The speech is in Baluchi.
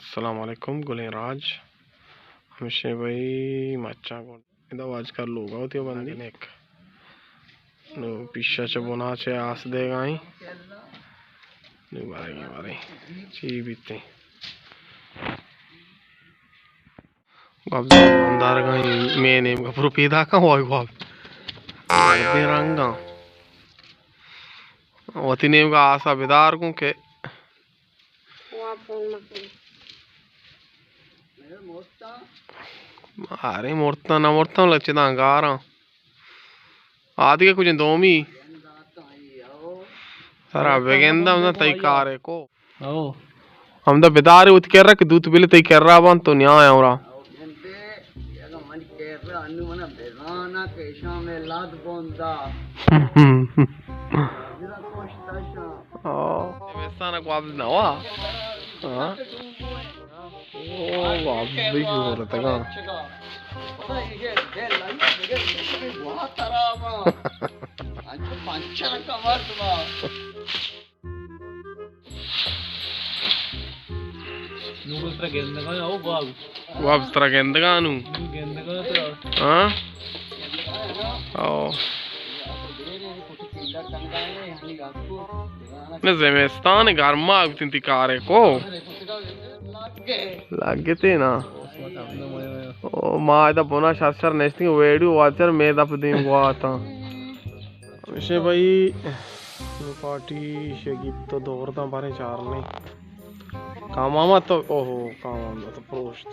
السلام علیکم، گلیں راج۔ ہمشے بھئی مچاں گون۔ ادا واجکار لوگا ہوتی بندی نیک۔ نو پیشا چہ بنا چہ آس دیگا ایں۔ نو بارے بارے چی بیتے۔ گواب اندارگا ایں، میں نیمگا پرو پیدا کن، وای گواب۔ بے رنگا۔ وتی نیمگا آسا بدار کن کہ ارے مرتاں نہ مرتاں، لچداں گاراں۔ آدگہ کجیں دومی۔ سرا بگندم نہ تئی کارے کو۔ او۔ ہمدا بدارے وتی کرا کہ دوت بلے تئی کرا بنت تو نیا آیا اورا۔ او۔ زمستان ءَ گوابز نہ وا۔ ہاں۔ او، گوابز بھی شروع ہوتا گا۔ نو گل ترا گندگا، او گواب۔ گواب ترا گندگا نو۔ نو گندگا ترا۔ ہاں؟ او۔ نہ زمستان گرما بوتن تی کارے کو۔ لگتے نا۔ او ما ادا بنا شر شر نشتیں ویڈیو واچر میں دپ دیم گواتا۔ ہمیشہ بھائی نو پارٹی شگیب تو دور داں باریں چارنے۔ کاماما تو، اوہو، کاماما تو پروشت۔